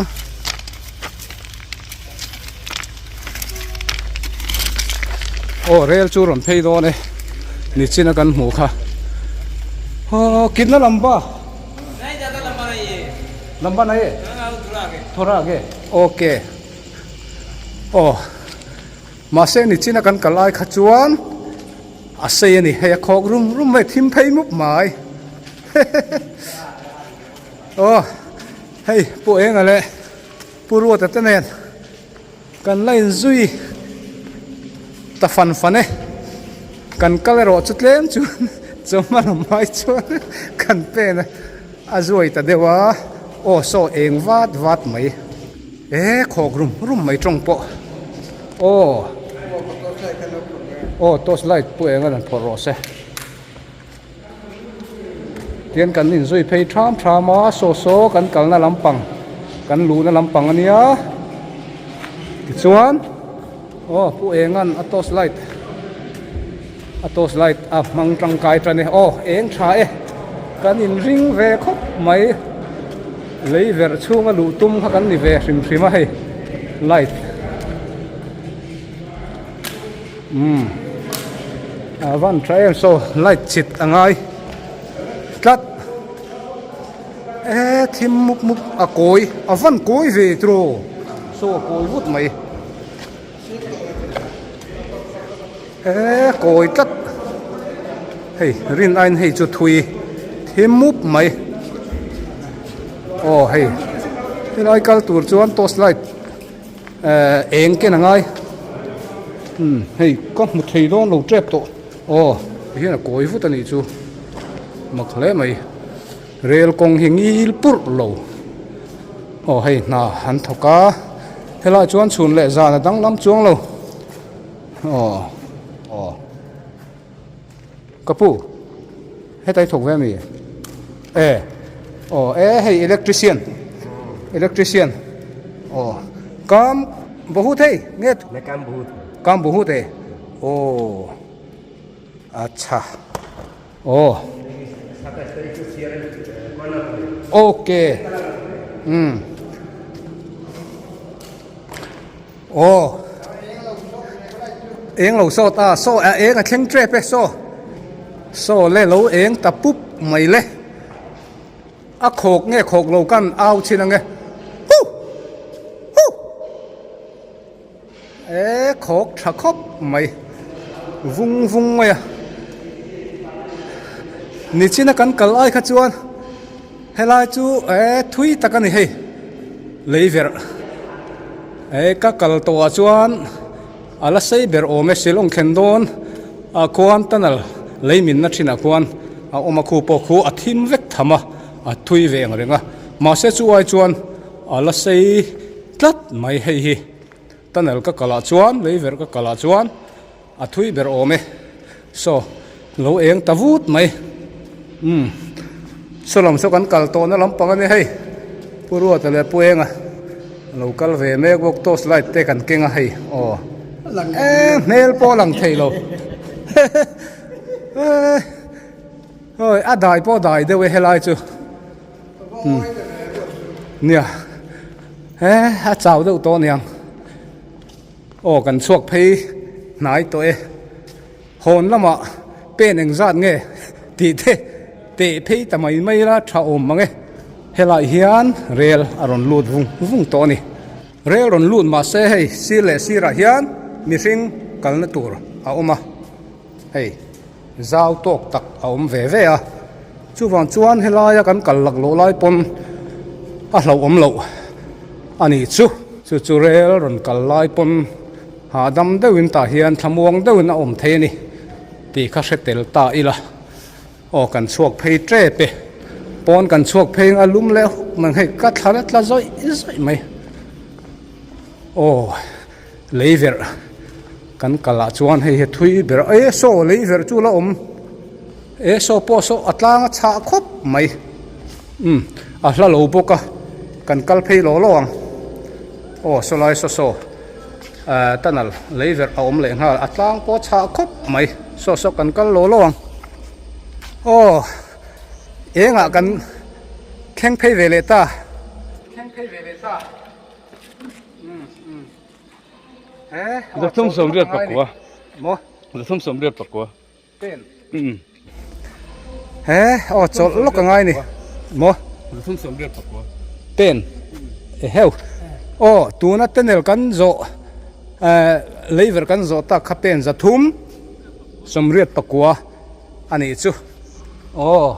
Aw rel chu rawn phei dawn e nichina kan hmuh kha aw kitna lamba lamba nai e thora age okay aw mahse nichina kan kal ai kha chuan a sei a ni hei a khawk rum rum mai thim phei mup mai aw hei pu enga leh Pu Ruata te nen kan la inzui ta fan fan e, kan kal erawh chu tlem chuan chawhma lam ai chuan kan pen a zuai ta deuh a, aw saw eng vat vat mai e khawk rum rum mai tawng pawh aw aw torch light pawh eng a rawn phawrh rawh se. Tian kan inzui phei tham tham a saw saw kan kalna lampang kan luhna lampang a nia tichuan aw pu engan a torch light a torch light a hmang tangkai tan e aw eng tha e kan inring ve khawp mai lei verh chhunga luh tum kha kan ni ve hrim hrim a hei light. Umm a van tha em saw light chhit a ngai tlat e thim mup mup a kawi a van kawi ve tiraw saw a kawi vut mai e kawi tlat hei rin aiin hei chu thui thim mup mai aw hei helai kal tur chuan torch light. Ehh eng ken a ngai umm hei ka hmu thei dawn lo tep tawh aw ti hian a kawi vut a nih chu mak hle mai rel kawng hi ngil purh lo aw hei hna an thawk a helaiah chuan chhun leh zan a danglam chuang lo aw aw. Ka pu, hetai thawk ve ami? E, aw e hei electrician, electrician aw kam bahut hei nge
kam bahut
kam bahut e aw acha aw. Okay. Um. Aw. Eng lo sawt a, saw a eng a thleng tep e saw. Saw le lo eng ta pup mai le. A khawk nge khawk lo kan au chin ang e. Hu! Hu! E khawk tha khawp mai. Vung vung mai a. Nichina kan kal ai kha chuan helai chu e thui tak a ni hei. Lei verh. E ka kal tawhah chuan a la sei ber awm e Shillong thlen dawn ah khuan tunnel lei minna thinah khuan a awm a khu pawh khu a thim vek tham a a thui ve ang reng a mahse chu ai chuan a la sei tlat mai hei hi tunnel ka kalah chuan lei verh ka kalah chuan a thui ber awm e saw lo eng ta vut mai umm saw lam saw kan kal tawhna lampang a nia hei Pu Ruata leh Pu Enga lo kal ve mek bawk torch light te kan keng a hei aw e hmel pawh a lang thei lo hehe a dai pawh a dai deuh e helai chu umm nia he a chau deuh tawh aniang. Aw kan chhuak phei hnai tawh e. Hawn lamah pen engzat nge tih te teh phei ta mai mai la tha awm mang e. Helai hian rel a rawn lut vung vung tawh a ni. Rel rawn lut mah se hei sir leh sirah hian mihring kalna tur a awm a, hei zau tawk tak a awm ve ve a. Chuvang chuan helaia kan kal lak loh lai pawn a hlauhawm loh a nih chu. Chu chu rel rawn kal lai pawn hahdam deuhin tah hian thlamuang deuhin a awm thei a ni tih kha hre tel ta ila. Aw kan chhuak phei tep e. Pawn kan chhuak phei a lum leh huk mai hei ka thla la tla zawih zawih mai. Aw lei verh kan kal ah chuan hei hi thui ber e saw lei verh chu la awm. E saw pawh saw a tlang a chhah khawp mai umm a hla lo bawk a kan kal phei lo lo ang aw saw lai saw saw ah tunnel lei verh a awm leh nghal a tlang pawh a chhah khawp mai saw saw kan kal lo lo ang aw engah kan thleng phei ve leh ta thleng phei ve leh ta umm umm he
38
maw
38
Pen. He aw chawlh lawk a ngai ni maw. Pen. Eheu. Aw tuna tunnel kan zawh eh leiver kan zawh tak kha pen 300 89 a nih chu. Aw.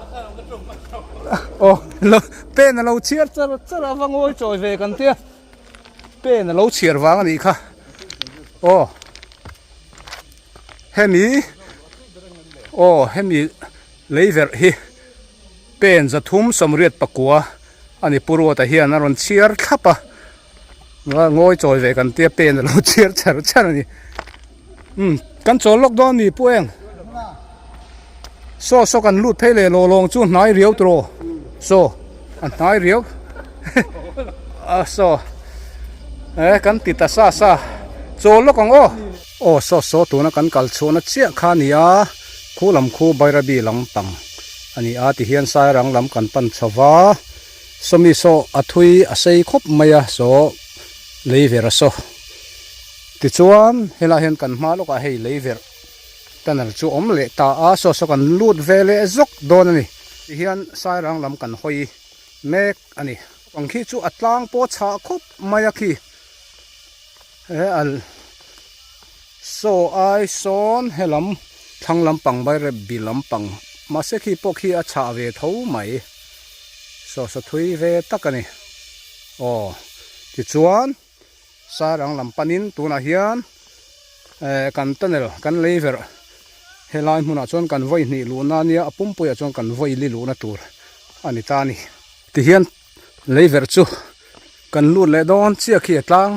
Aw lo pen a lo chhiar char char a va ngawi chawi ve kan tia. Pen a lo chhiar vang a nih kha. Aw. Hemi aw hemi lei verh hi pen 389 a ni Pu Ruata hian a rawn chhiar thlap a ngawi chawi ve kan tia pen a lo chhiar char char a ni umm kan chawl lawk dawn a ni Pu Eng saw saw kan lut phei leh lawh lawng chu hnai riau tawh saw a hnai riau a saw e kan ti ta sa sa chawl lawk ang aw. Aw saw saw tuna kan kal chhuahna chiah kha a ni a, khu lam khu Bairabi lampang a ni a tihian Sairang lam kan pan chho va, sawmi saw a thui a sei khawp mai a saw lei ver a saw. Tichuan helaiah hian kan hma lawkah hei lei verh tunnel chu awm leh ta a, saw saw kan lut ve leh zawk dawn a ni. Tihian Sairang lam kan hawi mek a ni. Ang khi chu a tlang pawh a chhah khawp mai a khi. He al saw ai sawn he lam thlang lampang Bairabi lampang mahse khi pawh khi a chhah ve tho mai saw saw thui ve tak a ni aw tichuan Sairang lam panin tunah hian eh kan tunnel kan lei verh helai hmunah chuan kan vawi hnih luhna a nia a pumpuiah chuan kan vawi li luhna tur a ni ta a ni tihian. Lei verh chu kan lut leh dawn chiah khi a tlang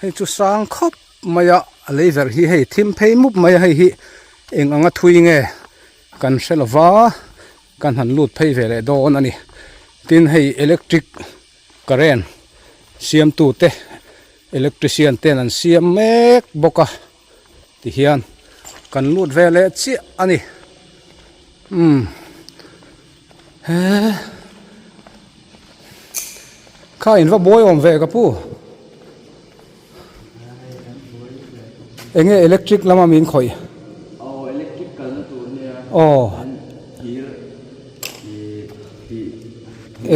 hei chu sang khawp mai a a lei verh hi hei thim phei mup mai a hei hi eng anga thui nge kan hre lo va kan han lut phei ve leh dawn a ni tin hei electric current siamtu te electrician ten an siam mek bawk a tihian kan lut ve leh chiah a ni umm. He kha in va buai awm ve ka pu enge electric lama min khawih aw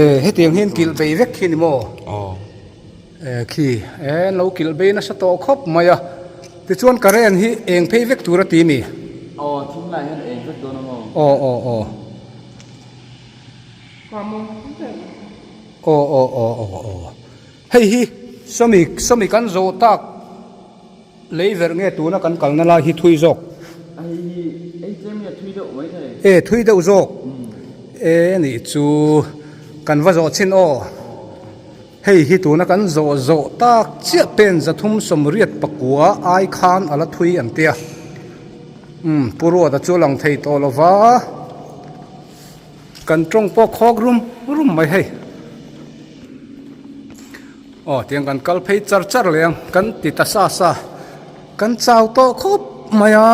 e hetiang hian kilh bei vek hi ni maw e khi e an lo kilh bei nasa tawh khawp mai a tichuan current hi eng phei vek tur a ti mi aw aw aw. Aw aw aw aw aw hei hi sawmi sawmi kan zawh tak lei verh nge tuna kan kalna lai hi thui zawk e thui deuh zawk e nih chu kan va zawh chhin aw hei hi tuna kan zawh zawh tak chiah pen zathum sawmriat pakua ai khan a la thui an tia umm Pu Ruata chu a lang thei tawh lo va. Kan tawng pawh khawk rum rum mai hei. Aw tiang kan kal phei char char leh ang kan ti ta sa sa. Kan chau tawh khawp mai a.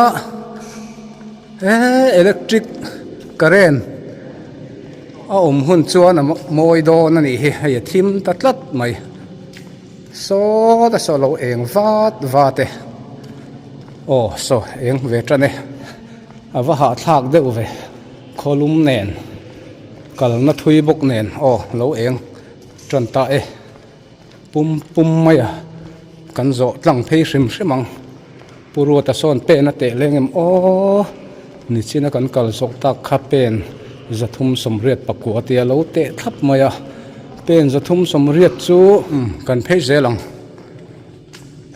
He electric current a awm hun chuan a mawi dawn a nih hi hei a thim ta tlat mai. Saw ta saw lo eng vat vat e. Aw saw eng ve tan e. A va hahthlak deuh ve. Khawlum nen kalna thui bawk nen aw lo eng tan ta e pum pum mai a kan zawh tlang phei hrim hrim ang Pu Ruata sawn pen a teh leng em aw nichina kan kal zawk tak kha pen zathum sawmriat pakua tia lo teh thlap mai a pen zathum sawmriat chu kan phei zel ang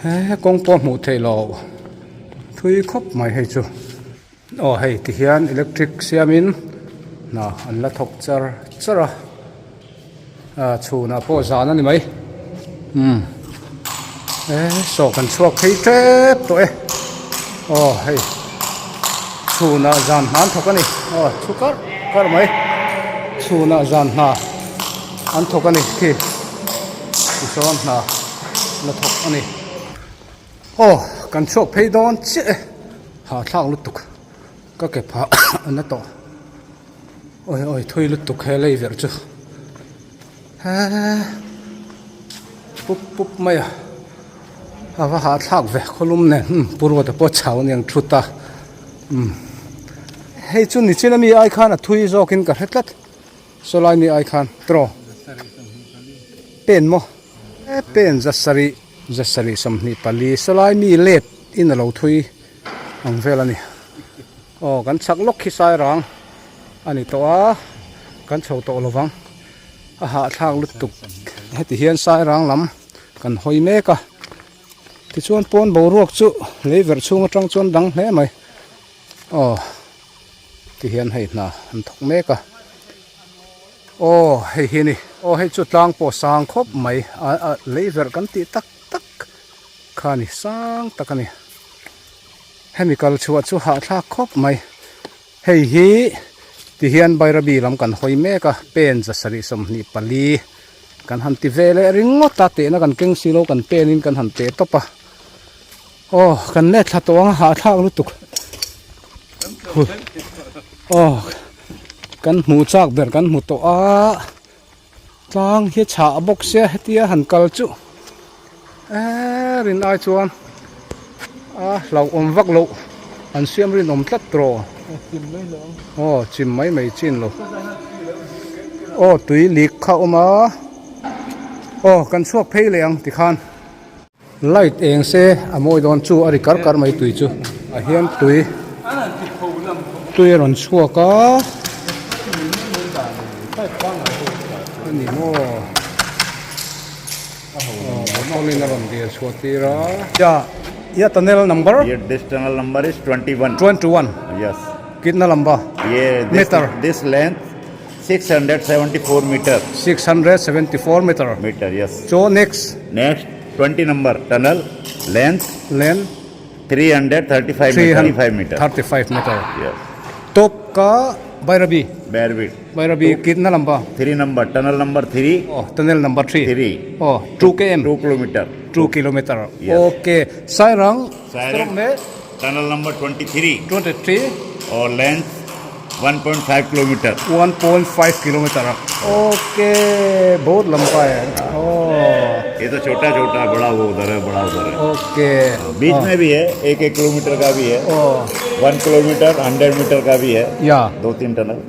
he kawng pawh hmuh theih loh thui khawp mai hei chu. Aw hei ti hian electric siamin hna an la thawk char char a ah chhunah pawh zan a ni mai umm e saw kan chhuak phei tep tawh e aw hei chhunah zan hna an thawk a ni aw thu kar kar mai chhunah zan hna an thawk a ni khi tisawn hna la thawk a ni. Aw kan chhuak phei dawn chiah e hahthlak lutuk ka ke phah a na tawh awi awi thui lutuk he lei verh chu heee pup pup mai a a va hahthlak ve khawlum nen umm pu Ruata pawh chau aniang thut a umm hei chu nichin ami ai khan a thui zawkin ka hre tlat saw lai mi ai khan tiraw pen maw pen zasarih. Zasarih 24 sawlai mi let in a lo thui ang vel a ni. Aw kan chhak lawk khi sairang a ni tawh a, kan chho tawh lo vang. A hahthlak lutuk heti hian sairang lam kan hawi mek a. Tichuan pawn boruak chu lei verh chhung atang chuan dang hle mai. Aw tihian hei hna an thawk mek a. Aw hei hi a ni aw hei chu tlang pawh sang khawp mai a a lei verh kan tih tak tak kha a ni sang tak a ni hemi kal chhuah chu hahthlak khawp mai hei hi ti hian Bairabi lam kan hawi mek a pen zasarih 24 kan han ti ve leh ringawt a tehna kan keng silo kan pen in kan han teh tawp a aw kan let thla tawh ang a hahthlak lutuk aw. Kan hmuh chak ber kan hmu tawh a, tlang hi chhah bawk sia hetia han kal chu eee rin ai chuan a hlauhawm vak loh an siam rinawm tlat tawh aw chim mai mai chin lo aw tui lik kha a awm a aw kan chhuak phei leh ang tikhan. Light eng se a mawi dawn chu a ri kar kar mai tui chu a hian tui tui a rawn chhuak a a ni maw aw bottle in a rawn dil chhuah tir a ya ya tunnel number
Here this tunnel number is 21.
21
Yes.
kitna lamba
Yeah, this,
Meter.
This length 674 meter.
674 meter.
Meter, yes.
So next.
Next 20 number tunnel length.
Length.
335 meter. 35 meter.
35 meter.
Yes.
Top ka Bairabi.
Bairabi.
Bairabi kitna lamba?
3 number tunnel number 3.
Oh, tunnel number 3.
3.
Oh, 2 km.
2 kilometer.
2 kilometer.
Yes.
Okay. Sairang.
Sairang. Tunnel number 23.
23.
Or length 1.5 kilometre.
1.5 kilometre okay बहुत लंबा है ओ
ये तो छोटा छोटा बड़ा वो उधर है बड़ा उधर है
ओके
बीच में भी है एक एक किलोमीटर का भी है
ओ
one kilometre hundred metre का भी है
या
दो तीन टनल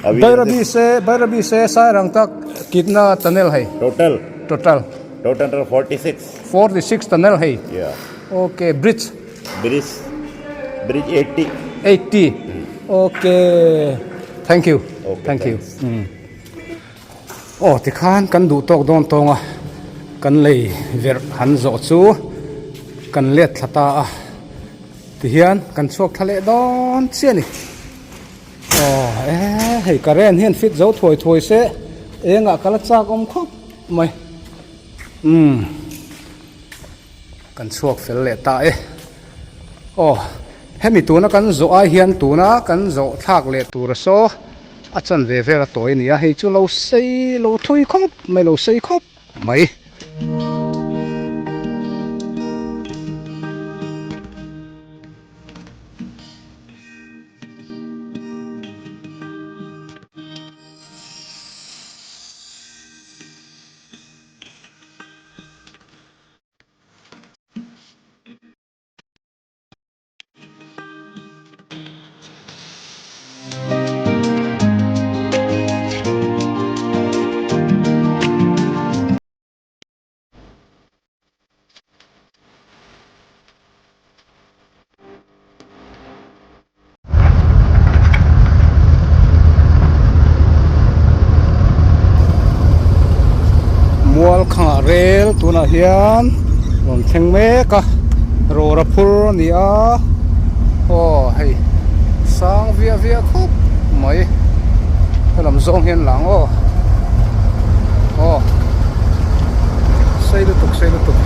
अभी
बैरबी से बैरबी से सारंग तक कितना टनल है
total
total
total 46
46 tunnel है
या
okay bridge
bridge bridge 80
80 okay thank you
Okay,
thank you aw tikhan kan duh tawk dawn tawng a kan lei verh han zawh chu kan let thla ta a tihian kan chhuak thla leh dawn chiah a ni aw e hei current hian fit zo thuai thuai se engah ka la chak awm khawp mai umm. Kan chhuak fel leh ta e. Aw, hemi tuna kan zawh ai hian tuna kan zawh thlak leh tur a saw a chanve vel a tawi a ni a, hei chu lo sei lo thui khawp mai lo sei khawp mai. Mual khangah rel tunah hian rawn thleng mek a rawra phur a ni a aw hei sang viah viah khawp mai helam zawng hian lang aw aw sei lutuk sei lutuk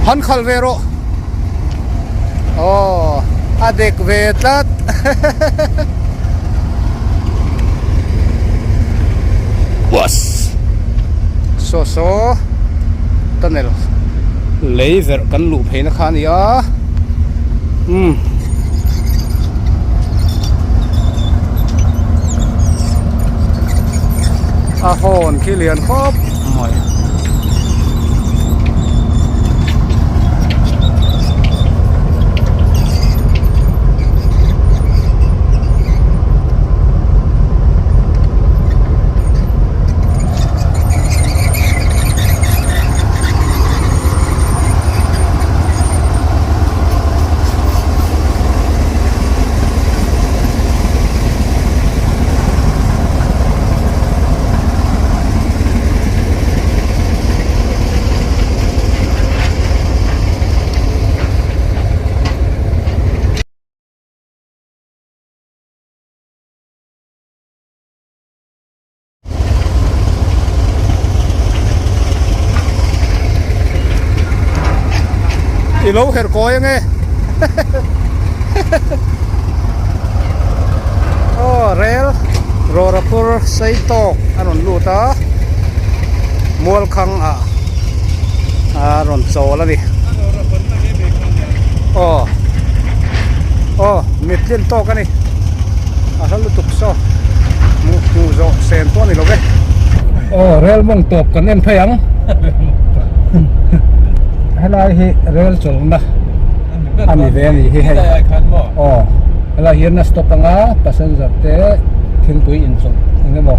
han khal ve rawh aw a dek ve tlat was saw saw tunnel lei verh kan luh phei na kha a ni a umm. A hawn khi lian khawp mai. I lo herh kawi ange aw rel rawra phur sei tawk a rawn lut a mualkhang ah a rawn chawl a ni aw aw mittlin tawk a ni a hla lutuk saw hmuh hmuh zawh sen pawh a ni lo ve aw rel mawng tawp kan en phei ang helai hi rel chawlhna a ni ve a ni hi hei aw helai hian a stop anga passenger te thingpui inchawlh eng emaw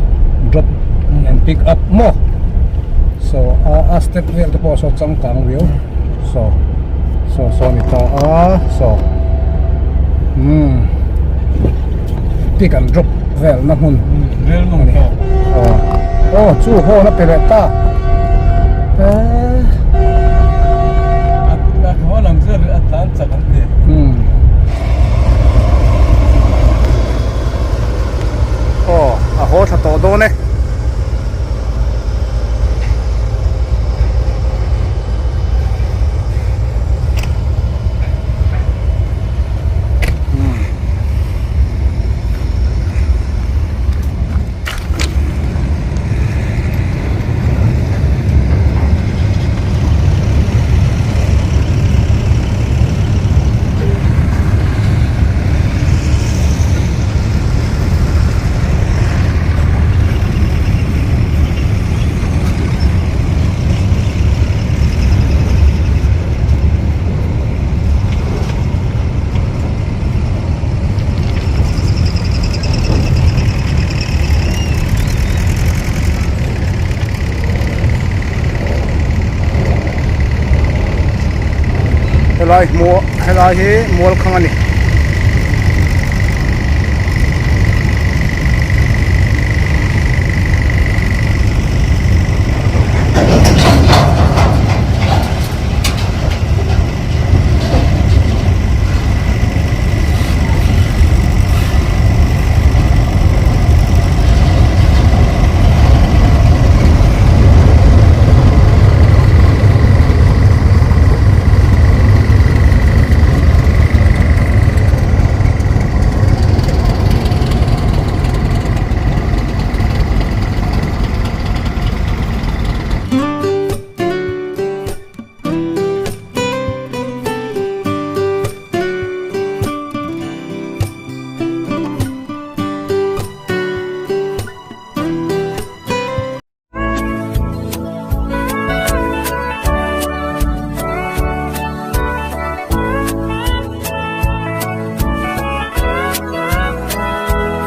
drop and pick up maw saw a a step vel te pawh saw changkang riau saw saw saw a ni ta a saw umm pick and drop vel na hmun a ni aw aw chu hawn a pe leh ta eee umm aw a haw thla tawh dawn e. Helai hmuh helai hi mual khang a ni.